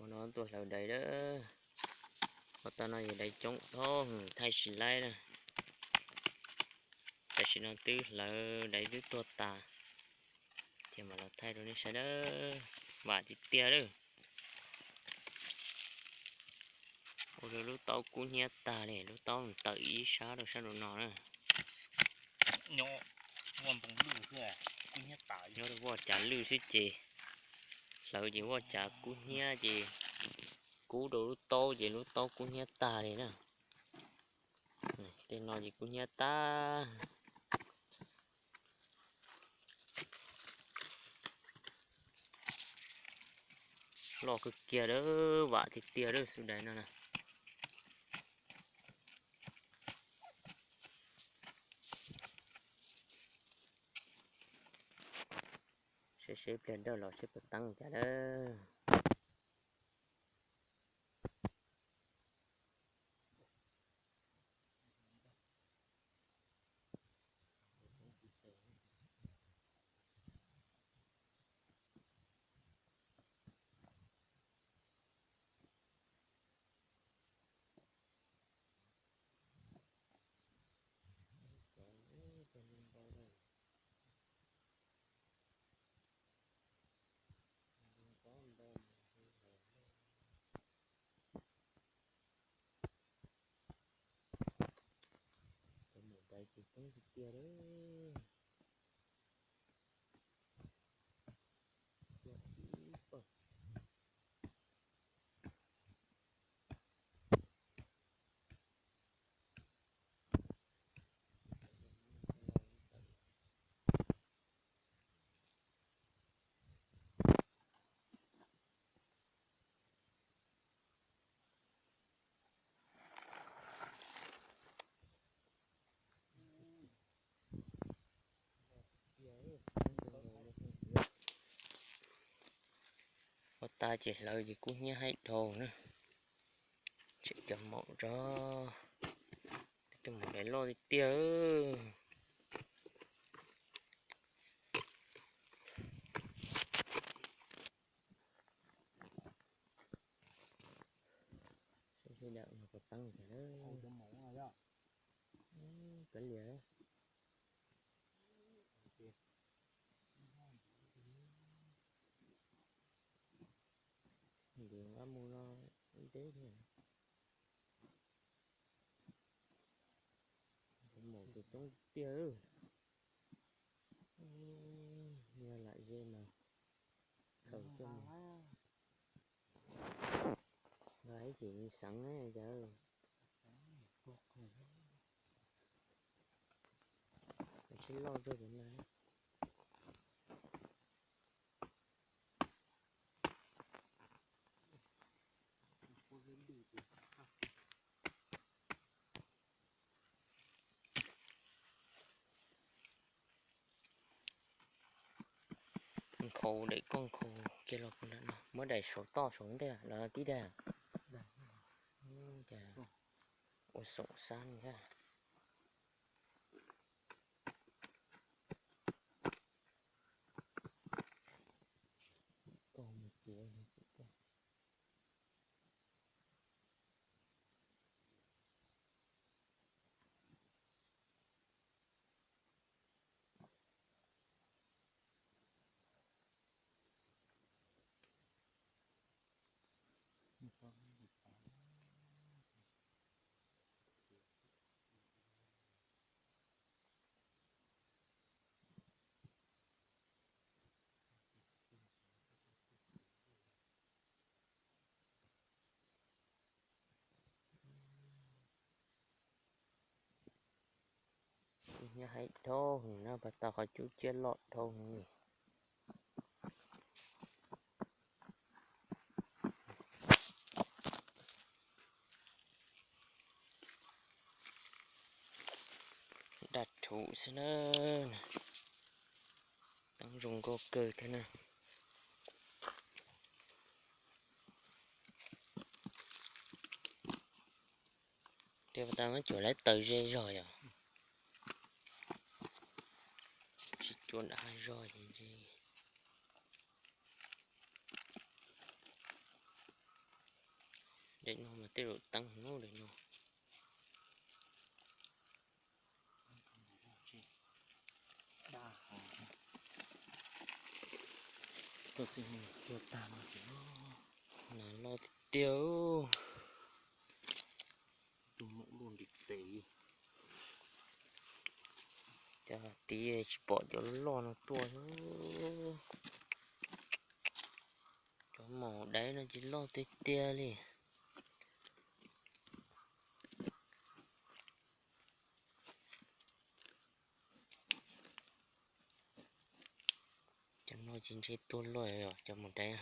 No tuaj hlawv daiv lawm. Hov tau no yog daiv coob dhau, thaij tsis laib na. Tam sim no twb hlawv daiv twb tuag tas, ces mam los thaij rau nej saib dawb. Vam tiag tiag lawm. Ua rau lub taub kub hnyiab tag li, lub taub tawm ib sab rau sab rau no na. Nyob rau voj cav lwj xwb ces, hlawv ces voj cav kub hnyiab ces kub rau lub taub ces lub taub kub hnyiab tag li na. Tej no ces kub hnyiab tag. Loj kawg kiag lawm, vam tiag tiag lawm xub daiv no na. Saib seb pliag dawj los seb puas teeb cas lawm. Cov maum daiv ces coob tiag tiag lawm. Ua tas ces hlawv ces kub hnyiab haib dhau na. Tseem cov maum tso, tej maum daiv loj tiag tiag. Sawv daws mus puas teeb cas lawm. Kav liam. Ntim nqa mus no ib deb thiab. Cov maum ces coob tiag. Yog lam ze mas khaws coj mus. Nqa ib cim xeev na yawg. Sib loj tuaj cov no. Nkhaus daim koj nkhaus kiag los puag nram no, muab daim saum toj saum ntej los tib daim. Cas ua xoom xab thiab. Koj mus txiav. Nyob haib dhau hwv no, pas tau qhov cub ciab loj dhau hwv li. Daj rhuv xwb na. Teeb zoo nkauj kawg thiab na. Tias pas tas muab cuam lawv taws ze zog yom. Tsis cuam nram hav zog ces ntshe. Daim no mas tej zaum teeb no daim no. Nas loj tiag tiag. Tus maum luaj ntiv tes. Cov tid tsis pom cov loj no tuaj. Cov maum daiv no ces loj tiag tiag li. Cov no ces ntshe tuag luaj os cov maum daiv.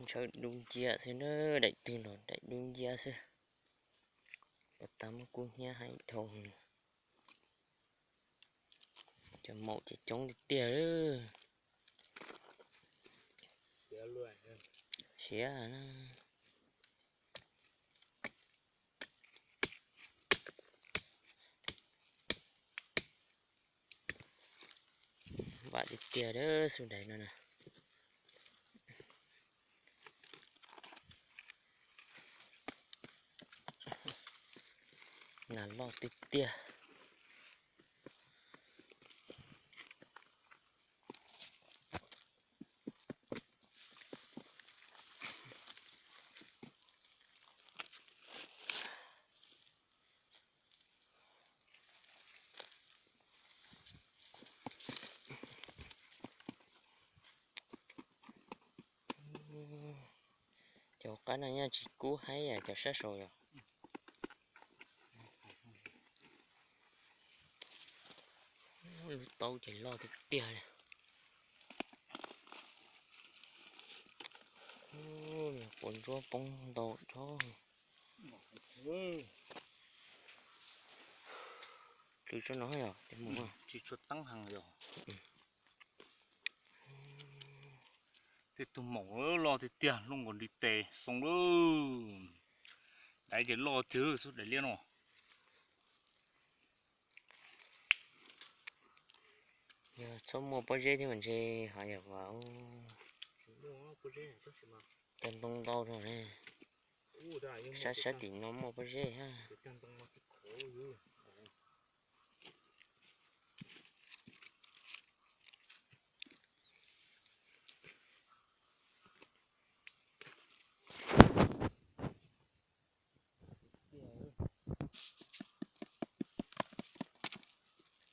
Ntshaw dub nciab xwb na, daim twg los daim dub nciab xwb. Cov tag muab kub hnyiab heev dhau. Cov maum ces coob tiag tiag. Siav na. Vam tiag tiag xub daiv no na. Nas loj tiag tiag. Cov qab no nyob tsis kub haib cov sab saud yom. Lub taub ces loj tiag tiag li. Quav ntsuab poob ntau tsob. Plhws tsob no yog tsis tshua teeb heev yog. Tej tug maum loj tiag tiag luaj nkaus ntiv tes xoo lawm. Daiv ces loj tiag xub daiv liab no. Yog txhob muaj pob zeb thiab mas ntshe hov yog vas tag ntoo ntau no ne. Sab sab tim no muaj pob zeb hab.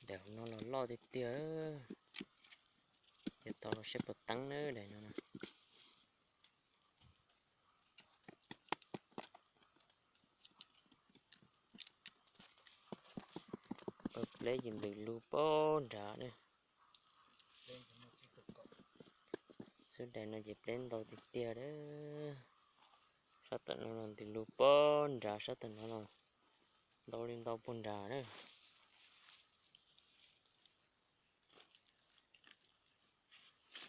Daim no los loj tiag tiag. Ces tau los saib puas teeb na daim no na. Ua pleb ces ntws lug pog nrad na. Xub daim no ces pleb ntau tiag tiag a. Sab tom no los ntws lug pog nrad, sab tom no los ntau li ntau pog nrad na.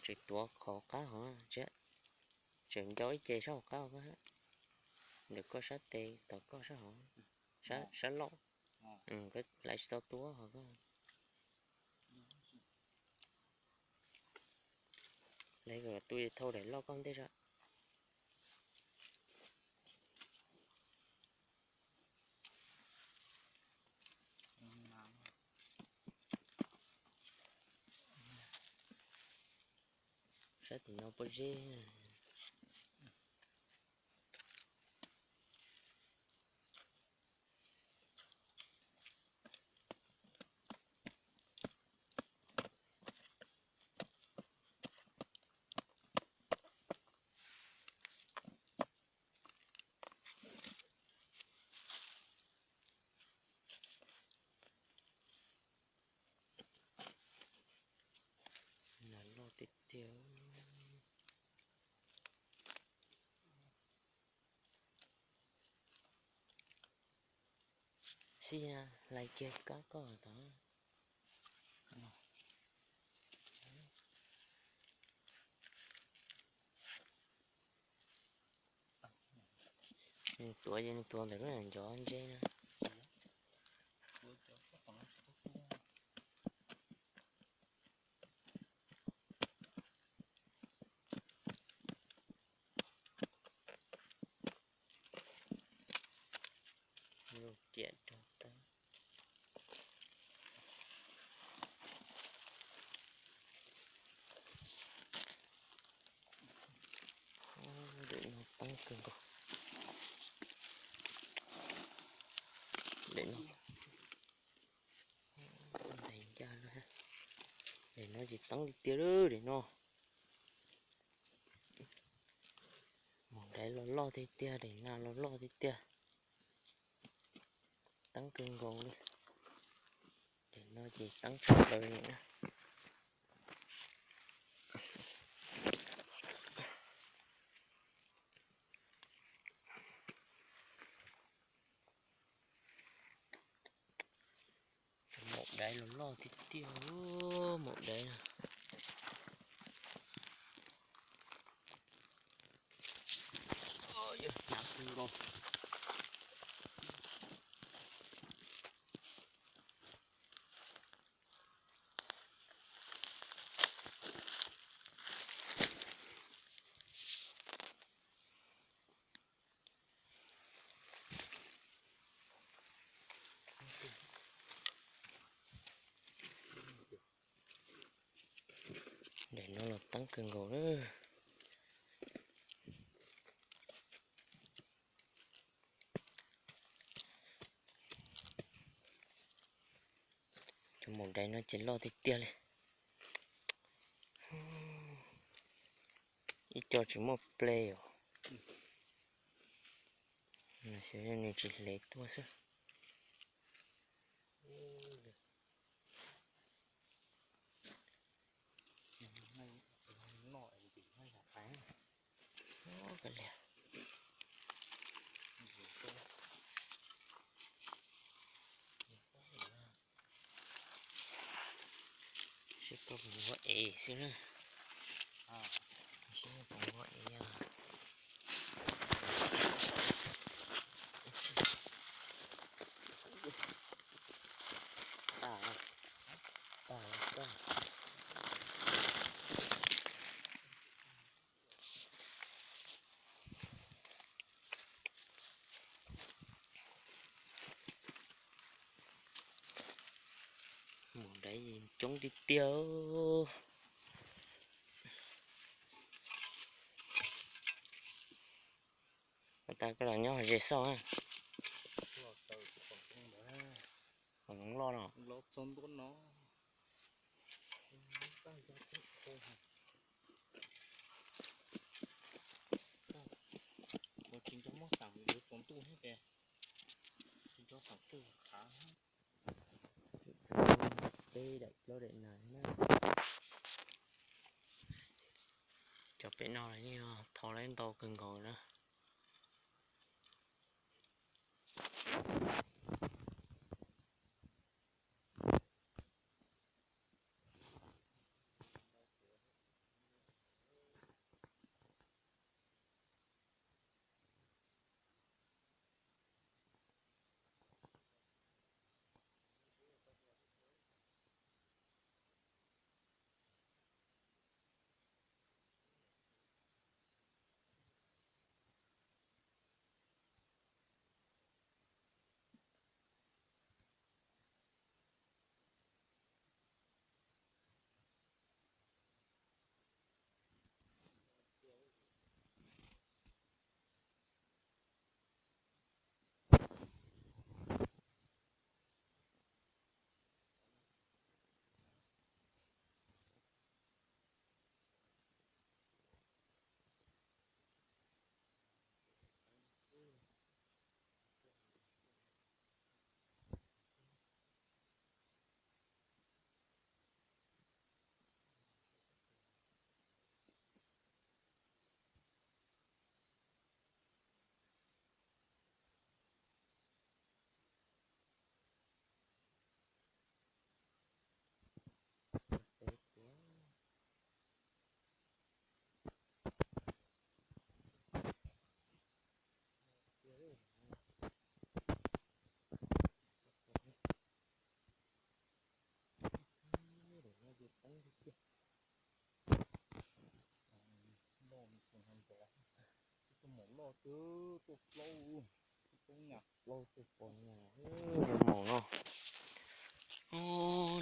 Tseem tuav qhov qab hov, tseem ncau ib ce sab hauv qab hov, ntawm koj sab tes tom koj sab hov, sab loj, lawv tsis tau tuav hov koj. Lawv kom tu thauj daim loj koj ntej sab. Sab tim no pob zeb. Nas loj tiag tiag. Xij, hlais kiag kab koj tod. Nws tuav ces nws tuav ntawm lub ncov ntse na. Lub riam rau tau. Daim no teeb kawg nkaus. Daim no, daim ncaj, daim no ces teeb tiag tiag lawm daim no. Maum daiv los loj tiag tiag, daim nas los loj tiag tiag. Teeb kawg nkaus li. Daim no ces teeb tshaj plaws li na. Maum daiv los loj tiag tiag, maum daiv. Hnav kawg nkaus. Daim no los teeb kawg nkaus lawm. Cov maum daiv no ces loj tiag tiag li. Ib co tsis muaj ple os. Xyov yog nws tsis hle tuaj xwb. Seb koj puas muaj ev xwb na. Seb koj puas muaj ev os. Tag, tag, tag. Maum daiv coob tiag tiag. Ua cas koj los nyob hauv zes xauj na? Hauv zoov loj no. Tsis nco muab xam yuav tsaus ntuj thiab ces tsis nco xam tuj khav. Peb daim plaub daim nas na. Cov pem no los yeej yog tho laib ntau kawg nkaus na. Loj twb tuaj plaub, plaub nyas, plaub tuaj pos nyas, zoo mos no.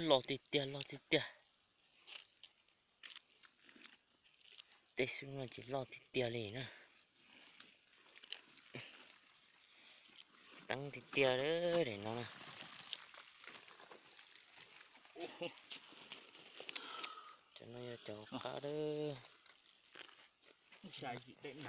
Loj tiag tiag, loj tiag tiag. Tej xub no ces loj tiag tiag li na. Teeb tiag tiag li daim no na. Cov no yog cov qab dawb. Daim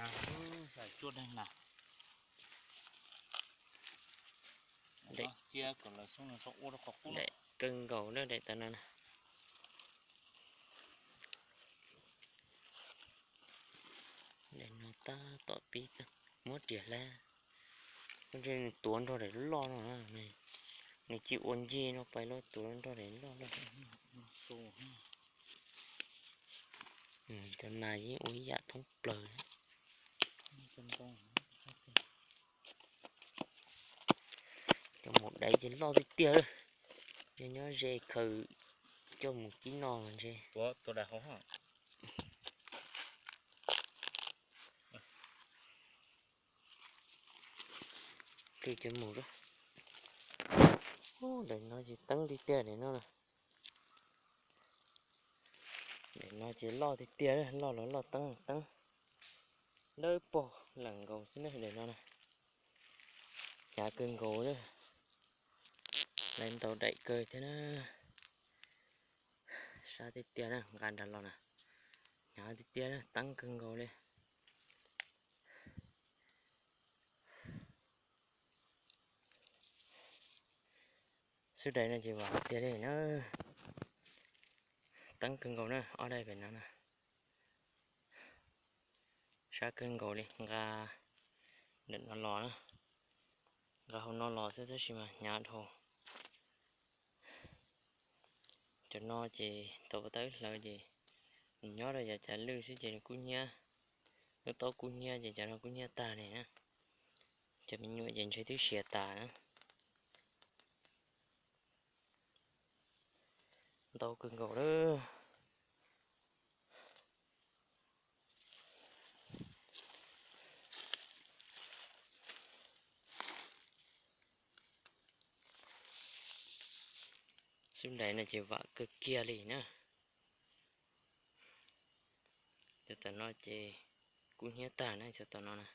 kawg nkaus na, daim tawv no na. Daim no tab tom pib muab riam hlab, ntshe nws tuav nrog daim loj no na, nws cia ua ncig no pais lawm tuav nrog daim loj loj. Cov nas yeej ua ib yam thoob plaws. Cov maum daiv ces loj tiag tiag, nyob ze khaws coj mus kib noj ntshe. Tus cov mus, daim no ces teeb tiag tiag daim no na. Daim no ces loj tiag tiag, loj los loj teeb teeb, dawb paug lawm nkaus xwb na daim no na. Hnyav kawg nkaus, lawv ntaus daim kawg thiab na. Sab tiag tiag na, nqa nram los na, hnyav tiag tiag na, teeb kawg nkaus li. Xub daim no ces vam tiag li na, teeb kawg nkaus na, ob daim pem no na. Sab kawg nkaus li, nqa ntawm no los na, nqa hauv no los xwb tab sis mas hnyav dhau. Cov no ces tau pov tawb hlawv ces nws nyob rau yav cav lwj xwb ces nws kub hnyiab, lub taub kub hnyiab ces cov no kub hnyiab tag li na. Cov me nyuam ces ntshe twb siav tas na. Ntau kawg nkaus lawm. Xub daim no ces vam kawg kiag li na. Cov tom no ces kub hnyiab tag na, cov tom no na.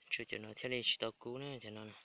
Tshuav cov no thiaj li tsis tau kub na, cov no na.